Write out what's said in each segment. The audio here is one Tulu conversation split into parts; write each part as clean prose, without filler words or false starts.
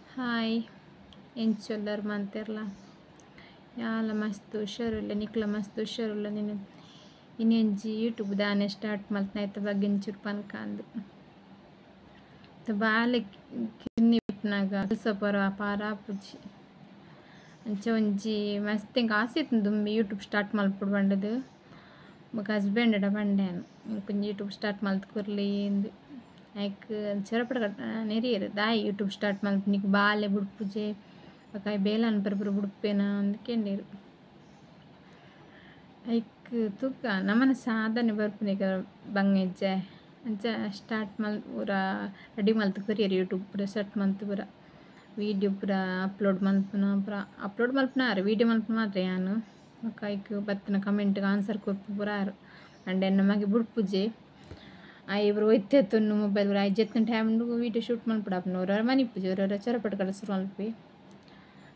ಹಾಯ್ ಎಂಚೊಲ್ಲರ್ ಮಂತೆರ್ಲ ಯಾಲ ಮಸ್ತ್ ಹುಷಾರುಲ್ಲ ನಿಕ್ಲ ಮಸ್ತ್ ಹುಷಾರುಲ್ಲ ನಿನ್ನ ಇನ್ನೆಂಜಿ ಯೂಟ್ಯೂಬ್ ದಾನೆ ಸ್ಟಾರ್ಟ್ ಮಲ್ತ್ನ ಬಗ್ಗೆ ಒಂಚೂರು ಪನ್ಕಂದು ಬಾಲೆ ಕಿನ್ನಿಪ್ನಾಗ ಕೆಲಸ ಪರ ಪಾರ ಆಪುಜಿ ಅಂಚ ಒಂಜಿ ಮಸ್ತ್ ಎಂಕ್ ಆಸೆ ಇತ್ತು ದುಂಬಿ ಯೂಟ್ಯೂಬ್ ಸ್ಟಾರ್ಟ್ ಮಲ್ಪೊಡು ಪಂಡುದು ಬೊಕ ಹಸ್ಬೆಂಡ್ ಡ ಪಂಡೆ ಯಾನ್ ಯೂಟ್ಯೂಬ್ ಸ್ಟಾರ್ಟ್ ಮಲ್ತ್ ಕೊರ್ಲಿ ಇಂದ್ ಐಕ್ ಚೊರಪಡ ನೆರಿಯೆರ್ ದಾಯೆ ಯೂಟ್ಯೂಬ್ ಸ್ಟಾರ್ಟ್ ಮಲ್ಪು ನಿಕ್ ಬಾಲೆ ಬುಡ್ಪುಜೆ ಬೊಕ ಐಕ್ ಬೇಲೆ ಅನ್ಪೆರೆ ಪೂರ ಬುಡ್ಪೇನ ಅಂದ್ ಕೆಂಡೆರ್ ಐಕ್ ತೂಕ ನಮನ ಸಾಧನೆ ಬರ್ಪುನಿಕ ಬಂಗ ಇಜ್ಜೆ ಅಂಚ ಸ್ಟಾರ್ಟ್ ಮಲ್ ಪೂರ ರೆಡಿ ಮಲ್ತ್ ಕೊರಿಯೆರ್ ಯೂಟ್ಯೂಬ್ ಪೂರ ಸೆಟ್ ಮಲ್ತ್ ಪೂರ ವೀಡಿಯೋ ಪೂರ ಅಪ್ಲೋಡ್ ಮಲ್ಪುನ ಪೂರ ಅಪ್ಲೋಡ್ ಮಲ್ಪುನ ಆರ್ ವೀಡಿಯೋ ಮಲ್ಪುನ ಮಾತ್ರ ಯಾನ್ ಬೊಕ ಐಕ್ ಬತ್ತಿನ ಕಮೆಂಟ್ ಗ್ ಆನ್ಸರ್ ಕೊರ್ಪು ಪೂರ ಆರ್ ಅಂಡ ಎನ್ನ ಮಗೆ ಬುಡ್ಪುಜೆ ಆಯೆ ಪೂರ ಒಯ್ತೆತ್ತೊನ್ನು ಮೊಬೈಲ್ ಪೂರ ಆಯೆ ಜೆತ್ತಿನ ಟೈಮ್ ವೀಡಿಯೋ ಶೂಟ್ ಮಲ್ಪೊಡಾಪುಂಡು ಒರ ಮನಿಪುಜೆ ಒರ ಚೊರಪಟ ಕಡ ಸುರು ಮಲ್ಪುವೆ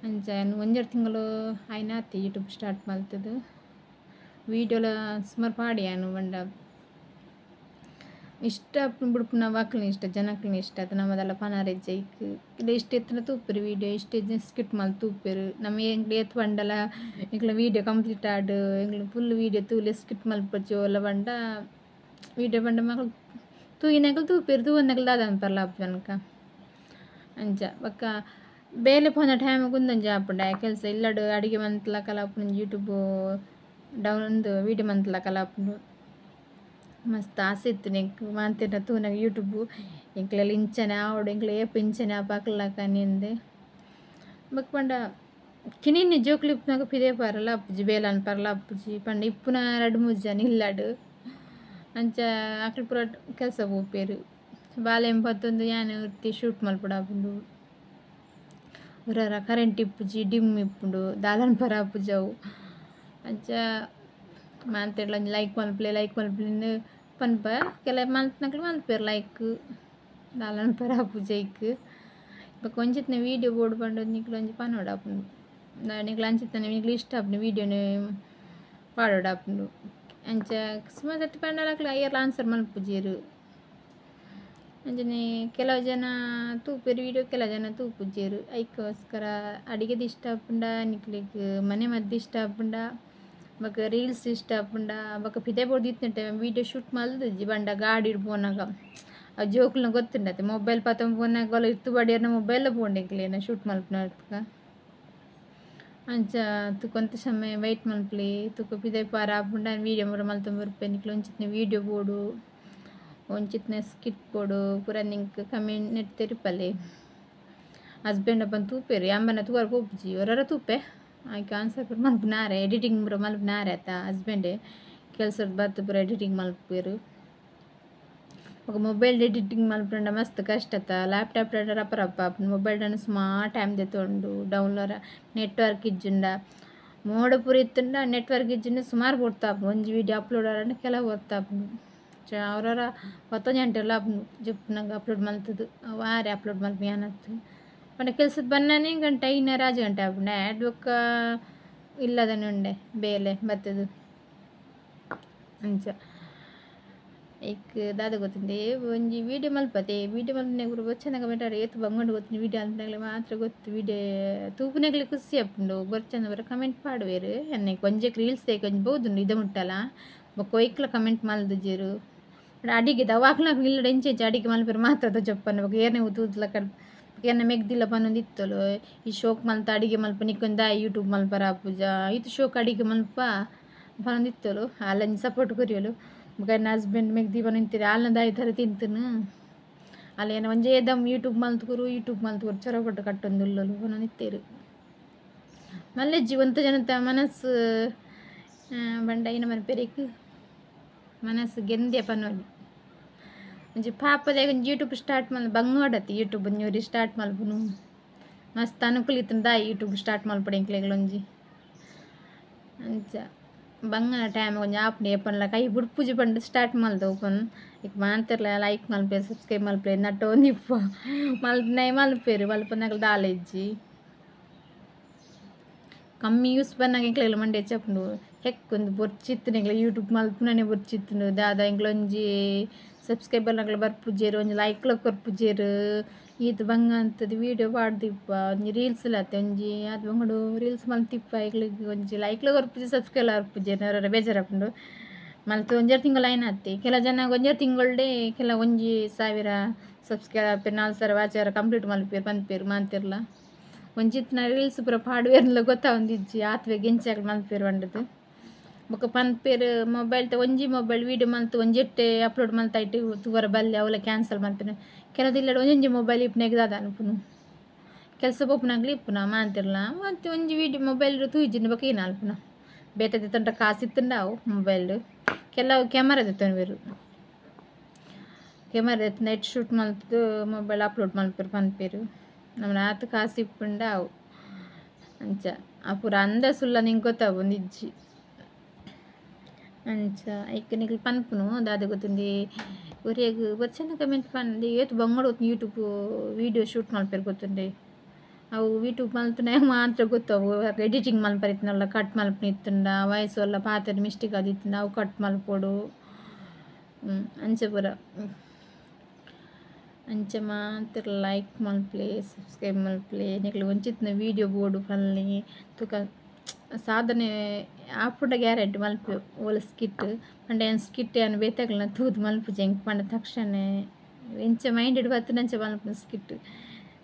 ಅಂಚ ಯಾನ್ ಒಂಜರೆ ತಿಂಗಳು ಆಯ್ನಾತೆ ಯೂಟ್ಯೂಬ್ ಸ್ಟಾರ್ಟ್ ಮಲ್ತುದು ವೀಡಿಯೋಲ ಸುಮಾರು ಪಾಡಿ ಯಾನ್ ಪಂಡ ಇಷ್ಟ ಬುಡ್ಪುನ ಅಕ್ಲ್ನ ಇಷ್ಟ ಜನಕ್ಲೆನ ಇಷ್ಟ ಅತ್ ನಮದಲ್ಲ ಪನರೆ ಇಜ್ಜೆ ಐಕ್ ಇಷ್ಟ ಇತ್ತ್ಂಡ ತೂಪೆರ್ ವೀಡಿಯೋ ಇಷ್ಟ ಇಜ್ಜಿಂಡ ಸ್ಕಿಪ್ ಮಲ್ತ್ ತೂಪೆರ್ ನಮ ಎಂಕ್ಲ ಏತ್ ಪಂಡಲ ಎಂಕ್ಲ ವೀಡಿಯೋ ಕಂಪ್ಲೀಟ್ ಆಡ್ ಎಂಕ್ಲ ಫುಲ್ ವೀಡಿಯೋ ತೂಲೆ ಸ್ಕಿಪ್ ಮಲ್ಪೊಡ್ಚಿ ಓಲ ಪಂಡ ವೀಡಿಯೋ ಪಂಡ ಮಕ್ಕಳು ತೂಯಿನಕುಲು ತೂಪೆರ್ ತೂವಂದಿನಕುಲು ದಾದ ಪನ್ಪರ್ಲ ಆಪುಜಿ ಅಂಚ ಬೊಕ ಬೇಲೆ ಪೋನ ಟೈಮ್ ಗ್ ಉಂದೊಂಜಿ ಆಪುಂಡು ಕೆಲಸ ಇಲ್ಲಡ್ ಅಡಿಗೆ ಮಂತ್ಲಕಲ ಆಪುಂಡು ಯೂಟ್ಯೂಬ್ ಡೌನ್ ಉಂದು ವೀಡಿಯೋ ಮಂತ್ಲಕಲ ಆಪುಂಡು ಮಸ್ತ್ ಆಸೆ ಇತ್ತು ಎಂಕ್ ಮಾತೆರ್ನ ತೂನಗ ಯೂಟ್ಯೂಬ್ ಎಂಕ್ಲೆಲ ಇಂಚನೆ ಆವೊಡು ಎಂಕ್ಲ ಏಪ ಇಂಚನೆ ಆಪ ಅಕ್ಲ್‌ಲಕನಿಂದ್ ಬೊಕ ಪಂಡ ಕಿನ್ನಿ ಜೋಕುಲು ಇಪ್ಪುನಗ ಪಿದಯಿ ಪೋರೆಲ ಆಪುಜಿ ಬೇಲೆ ಅನ್ಪರೆಲ ಆಪುಜಿ ಪಂಡ ಇಪ್ಪುನ ರಡ್ಡ್ ಮೂಜಿ ಜನ ಇಲ್ಲಡ್ ಅಂಚ ಅಕುಲು ಪೂರ ಕೆಲಸ ಪೋಪೆರ್ ಬಾಲೆನ್ ಪತ್ತೊಂದು ಯಾನ್ ಒರ್ತಿ ಶೂಟ್ ಮಲ್ಪೊಡಾಪುಂಡು ಒರೊರ ಕರೆಂಟ್ ಇಪ್ಪುಜಿ ಡಿಮ್ ಇಪ್ಪುಂಡು ದಾಲ ಅನ್ಪರೆ ಆಪುಜಿ ಅವು ಅಂಚ ಮಾತೆರ್ಲ ಒಂಜಿ ಲೈಕ್ ಮಲ್ಪುಲೆ ಲೈಕ್ ಮಲ್ಪುಲೆ ಇಂದ್ ಪನ್ಪ ಕೆಲವು ಮಲ್ತ್ನಕುಲು ಮಲ್ಪುವೆರ್ ಲೈಕ್ ದಾಲ ಅನ್ಪರೆ ಆಪುಜಿ ಐಕ್ ಬೊಕ ಒಂಜಿತ್ನ ವೀಡಿಯೋ ಬೋಡು ಪಂಡ ನಿಕ್ಲ್ ಒಂಜಿ ಪನೊಡಾಪುಂಡು ನಿಕ್ಲ್ ಅಂಚಿತ್ತನೆ ನಿಕ್ಲ್ ಇಷ್ಟ ಆಪುಂಡು ವೀಡಿಯೋನು ಪಾಡೊಡಾಪುಂಡು ಅಂಚ ಸುಮಾರು ಸರ್ತಿ ಪಂಡಲ ಅಕ್ಲ್ ಏರ್ಲ ಆನ್ಸರ್ ಮಲ್ಪುಜೆರ್ ಅಂಚನೆ ಕೆಲವು ಜನ ತೂಪೆರ್ ವೀಡಿಯೋ ಕೆಲವು ಜನ ತೂಪುಜೆರ್ ಐಕೋಸ್ಕರ ಅಡಿಗೆದ ಇಷ್ಟ ಆಪುಂಡ ನಿಕ್ಲೆಗ್ ಮನೆ ಮದ್ದು ಇಷ್ಟ ಆಪುಂಡ ಬೊಕ ರೀಲ್ಸ್ ಇಷ್ಟ ಆಪುಂಡ ಬೊಕ ಪಿದಯಿ ಪೋದು ವೀಡಿಯೋ ಶೂಟ್ ಮಲ್ದುಜಿ ಪಂಡ ಗಾಡಿಡ್ ಪೋನಗ ಆ ಜೋಕುಲ್ನ ಗೊತ್ತುಂಡತೆ ಮೊಬೈಲ್ ಪತೊಂದು ಪೋನಗ ಇತ್ತು ಬಡಿಯರ್ನ ಮೊಬೈಲ್ ಪೋಂಡು ಎಂಕ್ಲೆನ ಶೂಟ್ ಮಲ್ಪುನಕ ಅಂಚ ತುಕ ಒಂತೆ ಸಮಯ ವೈಟ್ ಮಲ್ಪುಲೆ ತುಕ ಪಿದಯಿ ಪೋರೆ ಆಪುಂಡ ವೀಡಿಯೋ ಪೂರ ಮಲ್ತೊಂದು ಬರ್ಪೆ ನಿಕ್ಲ್ ಒಂಚಿತ್ನ ವೀಡಿಯೋ ಬೋಡು ಒಂಚಿತ್ನ ಸ್ಕಿಟ್ ಬೋಡು ಪೂರ ನಿಂಕ್ ಕಮೆಂಟ್ ನೆಟ್ ತೆರಿಪಲೆ ಹಸ್ಬೆಂಡ್ ಅಪನ್ ತೂಪೆರ್ ಯಾನ್ ತೂವರೆ ಪೋಪುಜಿ ಒರೊರ ತೂಪೆ ಐಕ್ ಆನ್ಸರ್ ಪೂರ ಮಲ್ಪುನಾರೆ ಎಡಿಟಿಂಗ್ ಪೂರ ಮಲ್ಪುನಾರೆ ಅತ ಹಸ್ಬೆಂಡೆ ಕೆಲಸಡ್ ಬತ್ತ್ ಪೂರ ಎಡಿಟಿಂಗ್ ಮಲ್ಪುವೆರ್ ಬೊಕ ಮೊಬೈಲ್ ಎಡಿಟಿಂಗ್ ಮಲ್ಪುಂಡ ಮಸ್ತ್ ಕಷ್ಟ ಅತ ಲ್ಯಾಪ್ಟಾಪ್ ರಪ ರಪ ಆಪುಂಡು ಮೊಬೈಲ್ ಡ್ ಸುಮಾರ್ ಟೈಮ್ ದೆತ್ತೊಂಡು ಡೌನ್ಲೋಡ್ ನೆಟ್ವರ್ಕ್ ಇಜ್ಜಿಂಡ ಮೋಡ ಪೂರ ಇತ್ತುಂಡ ನೆಟ್ವರ್ಕ್ ಇಜ್ಜಿಂಡ ಸುಮಾರ್ ಪೊರ್ತು ಆಪುಂಡು ಒಂಜಿ ವೀಡಿಯೋ ಅಪ್ಲೋಡ್ ಆವರೆ ಕೆಲವು ಪೊರ್ತು ಆಪುಂಡು ಅವರವರ ಪತ್ತೊಂಜಿ ಗಂಟೆಲ ಆಪುಂಡು ಜೆಪ್ಪುನಗ ಅಪ್ಲೋಡ್ ಮಲ್ತುದು ವಾರೆ ಅಪ್ಲೋಡ್ ಮಲ್ಪು ಯಾನತ್ ಪಂಡ ಕೆಲಸದ ಬನ್ನನೆ ಗಂಟೆ ಐನರ ಆಜಿ ಗಂಟೆ ಆಪುಂಡು ಆಯ್ಡ್ ಬೊಕ ಇಲ್ಲದನೆ ಉಂಡೆ ಬೇಲೆ ಬತ್ತುದು ಅಂಚ ಐಕ್ ದಾದ ಗೊತ್ತುಂಡೆ ಒಂಜಿ ವೀಡಿಯೋ ಮಲ್ಪತೆ ವೀಡಿಯೋ ಮಲ್ಪುನ ಪೂರ ಬೊರ್ಚಂದ ಕಮೆಂಟ್ ಏತ್ ಬಂಗುಂಡು ಗೊತ್ತುಂಡು ವೀಡಿಯೋ ಮಲ್ಪುನಗಲೆ ಮಾತ್ರ ಗೊತ್ತು ವೀಡಿಯೋ ತೂಪುನಗಲೆ ಖುಷಿ ಆಪುಂಡು ಬೊರ್ಚಂದ ಪೂರ ಕಮೆಂಟ್ ಪಾಡುವೆರ್ ಎನ್ನ ಒಂಜೆಕ್ ರೀಲ್ಸ್ ಒಂಜಿ ಬೋದುಂಡು ಇದ ಮುಟ್ಟಲ ಬೊಕ ಒಯ್ಕ್ಲ ಕಮೆಂಟ್ ಮಲ್ದುಜೆರ್ ಅಡಿಗೆದ ಅವು ಅಕ್ಲ್ನಕ್ಲ್ ಇಲ್ಲಡ್ ಎಂಚ ಎಂಚ ಅಡಿಗೆ ಮಲ್ಪೆರ್ ಮಾತ್ರ ತೋಜಪ್ಪನ ಬೊಕ ಏರ್ನೆ ತೂದುಲ ಎನ್ನ ಮೆಗ್ದಿಲ ಪನೊಂದು ಇತ್ತೊಲು ಈ ಶೋಕ್ ಮಲ್ತ ಅಡಿಗೆ ಮಲ್ಪ ನಿಕ್ಕೊಂದು ದಾಯೆ ಯೂಟ್ಯೂಬ್ ಮಲ್ಪರೆ ಆಪುಜ ಈತ್ ಶೋಕ್ ಅಡಿಗೆ ಮಲ್ಪ ಪನೊಂದಿತ್ತೊಲು ಆಲಂಜಿ ಸಪೋರ್ಟ್ ಕೊರಿಯೊಲು ಬೊಕ ಎನ್ನ ಹಸ್ಬೆಂಡ್ ಮೆಗ್ದಿ ಪನೊಂದಿತ್ತೆರ್ ಆಲ್ನ ದಾಯೆ ತರ ತಿಂತುನು ಆಲ್ ಏನ ಒಂಜೇ ದಮ್ ಯೂಟ್ಯೂಬ್ ಮಲ್ತ್ ಕೊರು ಯೂಟ್ಯೂಬ್ ಮಲ್ತ್ ಕೊರು ಚೊರಪಟ ಕಟ್ಟೊಂದುಲ್ಲೊಲು ಪನೊಂದಿತ್ತೆರ್ ಮಲ್ಲೆಜ್ಜಿ ಒಂತೆ ಜನತ ಮನಸ್ಸು ಪಂಡ ಐನ ಮನ್ಪೆರೆಗ್ ಮನಸ್ಸು ಗೆಂದ್ಯ ಪನೊಲಿ ಒಂಜಿ ಪಾಪದ ಒಂಜಿ ಯೂಟ್ಯೂಬ್ ಸ್ಟಾರ್ಟ್ ಮಲ್ ಬಂಗೋಡತಿ ಯೂಟ್ಯೂಬ್ ಒಂಜಿ ಸ್ಟಾರ್ಟ್ ಮಲ್ಪುನು ಮಸ್ತ್ ಅನುಕೂಲ ಇತ್ತುಂಡ ದಾಯೆ ಯೂಟ್ಯೂಬ್ ಸ್ಟಾರ್ಟ್ ಮಲ್ಪೊಡು ಎಂಕ್ಲೆಗ್ಲ ಒಂಜಿ ಅಂಚ ಬಂಗನ ಟೈಮ್ ಒಂಜಿ ಆಪುಂಡು ಏಪನ್ಲ ಕೈ ಬುಡ್ಪುಜಿ ಪಂಡ ಸ್ಟಾರ್ಟ್ ಮಲ್ದ ಓಪನ್ ಇಕ್ ಮಾತೆರ್ಲ ಲೈಕ್ ಮಲ್ಪುಲೆ ಸಬ್ಸ್ಕ್ರೈಬ್ ಮಲ್ಪುಲೆ ನಟ್ಟೊಂದಿಪ್ಪ ಮಲ್ಪುನಾಯೆ ಮಲ್ಪುವೆರ್ ಮಲ್ಪುನಕುಲು ದಾಲ ಇಜ್ಜಿ ಕಮ್ಮಿ ಯೂಸ್ ಬನ್ನಗ ಎಂಕ್ಲೆಗ್ಲ ಮಂಡೆ ಎಚ್ಚ ಆಪುಂಡು ಹೆಕ್ ಉಂದು ಬೊರ್ಚಿತ್ತಿನ ಎಂಕ್ಲೆ ಯೂಟ್ಯೂಬ್ ಮಲ್ಪುನನೆ ಬೊರ್ಚಿತ್ತುಂಡು ದಾದ ಎಂಕ್ಲ ಒಂಜಿ ಸಬ್ಸ್ಕ್ರೈಬರ್ ನಕಲು ಬರ್ಪುಜೆರ್ ಒಂಜಿ ಲೈಕ್ ಲ ಕೊರ್ಪುಜೆರ್ ಈತ್ ಬಂಗ ಅಂತದ್ ವೀಡಿಯೋ ಪಾಡ್ದಿಪ್ಪ ಒಂಜಿ ರೀಲ್ಸ್ ಲಾತೆ ಒಂಜಿ ಆತ್ ಬಂಗಡು ರೀಲ್ಸ್ ಮಲ್ತಿಪ್ಪ ಇಕ್ಲೆಗ್ ಒಂಜಿ ಲೈಕ್ ಲ ಕೊರ್ಪುಜಿ ಸಬ್ಸ್ಕ್ರೈಬ್ ಲ ಬರ್ಪುಜೆರ್ ಒರ ಬೇಜಾರಾಪುಂಡು ಮಲ್ತ್ ಒಂಜಾರು ತಿಂಗಳು ಆಯ್ನಾತೆ ಕೆಲ ಜನ ಒಂಜಾರು ತಿಂಗಳ್ಡೆ ಕೆಲ 1000 ಸಬ್ಸ್ಕ್ರೈಬ್ ಆಪೆರ್ 4000 5,000 ಕಂಪ್ಲೀಟ್ ಮಲ್ಪೆರ್ ಪನ್ಪೆರ್ ಮಾಂತೆರ್ಲ ಒಂಜಿತ್ನ ರೀಲ್ಸ್ ಪೂರ ಪಾಡುವೆರ್ಲ ಗೊತ್ತಾವೊಂದಿಜ್ಜಿ ಆತ್ವೆ ಗೆಂಚಾಕ್ಲ್ ಮಲ್ಪೆರ್ ಪಂಡುದು ಬೊಕ ಪನ್ಪೆರ್ ಮೊಬೈಲ್ ತ ಒಂಜಿ ಮೊಬೈಲ್ ವೀಡಿಯೋ ಮಲ್ತ್ ಒಂಜೆಟ್ಟೆ ಅಪ್ಲೋಡ್ ಮಲ್ತಾಯಿಟ್ ತೂವರ ಬಲ್ಲೆ ಅವ್ಲ ಕ್ಯಾನ್ಸಲ್ ಮಲ್ಪುನ ಕೆಲದಿಲ್ಲಡ್ ಒಂಜೊಂಜಿ ಮೊಬೈಲ್ ಇಪ್ಪುನೆಗ್ ದಾದ ಅನ್ಪುನು ಕೆಲಸ ಪೋಪುನಗ್ಲು ಇಪ್ಪುನ ಮಾಂತಿರ್ಲ ಮತ್ತ್ ಒಂಜಿ ವೀಡಿಯೋ ಮೊಬೈಲ್ ತೂಯಿಜಿಂಡ ಬೊಕ ಏನ್ ಅನ್ಪುನ ಬೇತೆ ದೆತ್ತೊಂಡ ಕಾಸು ಇತ್ತುಂಡ ಅವು ಮೊಬೈಲ್ ಕೆಲವು ಕ್ಯಾಮರಾ ದೆತ್ತೊನ್ವೆರ್ ಕ್ಯಾಮರಾ ದೆತ್ತ್ ನೆಟ್ ಶೂಟ್ ಮಲ್ತುದು ಮೊಬೈಲ್ ಅಪ್ಲೋಡ್ ಮಲ್ಪೆರ್ ಪನ್ಪೆರ್ ನಮನ ಆತ್ ಕಾಸು ಇಪ್ಪುಂಡ ಅವು ಅಂಚ ಆ ಪೂರ ಅಂದಾಜು ನಿಂಕ್ ಗೊತ್ತಾವೊಂದಿಜ್ಜಿ ಅಂಚ ಐಕ್ ನಿಕುಲು ಪನ್ಪುನು ದಾದ ಗೊತ್ತುಂದಿ ಒರಿಯಗ್ ಬೊರ್ಚಂಡ ಕಮೆಂಟ್ ಪಂದ್ ಏತ್ ಬಂಗಡ್ ಯೂಟ್ಯೂಬ್ ವೀಡಿಯೋ ಶೂಟ್ ಮಲ್ಪೆರ್ ಗೊತ್ತುಂಡೆ ಅವು ಯೂಟ್ಯೂಬ್ ಮಲ್ತುನ ಮಾತ್ರ ಗೊತ್ತವು ಎಡಿಟಿಂಗ್ ಮಲ್ಪರೆ ಇತ್ತ್ಂಡಲ ಕಟ್ ಮಲ್ಪುನ ಇತ್ತುಂಡ ವಾಯ್ಸ್ ಒಲ್ಲ ಪಾತೆರ ಮಿಸ್ಟೇಕ್ ಆದಿತ್ತುಂಡ ಅವು ಕಟ್ ಮಲ್ಪೊಡು ಅಂಚ ಪೂರ ಅಂಚ ಮಾತ್ರ ಲೈಕ್ ಮಲ್ಪುಲೆ ಸಬ್ಸ್ಕ್ರೈಬ್ ಮಲ್ಪುಲೆ ನಿಕುಲು ಒಂಚಿತ್ತಿನ ವೀಡಿಯೋ ಬೋಡು ಪನ್ಲೆ ತುಕ ಸಾಧನೆ ಆಪುಂಡ ಗ್ಯಾರಂಟಿ ಮಲ್ಪು ಓಲ ಸ್ಕಿಟ್ ಪಂಡ ಯಾನ್ ಸ್ಕಿಟ್ ಯಾನ್ ಬೇತೆಕ್ಲೆನ ತೂದು ಮಲ್ಪುಜಿ ಎಂಕ್ ಪಂಡ ತಕ್ಷಣ ಎಂಚ ಮೈಂಡ್ ಬತ್ತುಂಡ ಅಂಚ ಮಲ್ಪುನ ಸ್ಕಿಟ್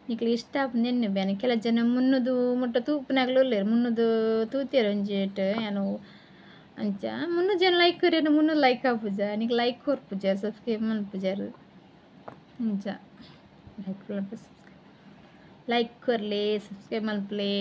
ನಿಕ್ಲೆ ಇಷ್ಟ ಆಪುಂಡು ಎನ್ನುವೆ ಯಾನ್ ಕೆಲ ಜನ ಮುನ್ನದು ಮುಟ್ಟ ತೂಪುನಕುಲು ಉಲ್ಲೆರ್ ಮುನ್ನದು ತೂತೆರ್ ಒಂಜೇಟ್ ಯಾನ್ ಅಂಚ 300 ಜನ ಲೈಕ್ ಕೊರಿಯೆರ್ 300 ಲೈಕ್ ಆಪುಜ ನಿಕ್ಲ್ ಲೈಕ್ ಕೊರ್ಪುಜರ್ ಸಬ್ಸ್ಕ್ರೈಬ್ ಮಲ್ಪುಜರ್ ಅಂಚ ಲೈಕ್ ಕೊರ್ಲೆ ಸಬ್ಸ್ಕ್ರೈಬ್ ಮಲ್ಪುಲೆ.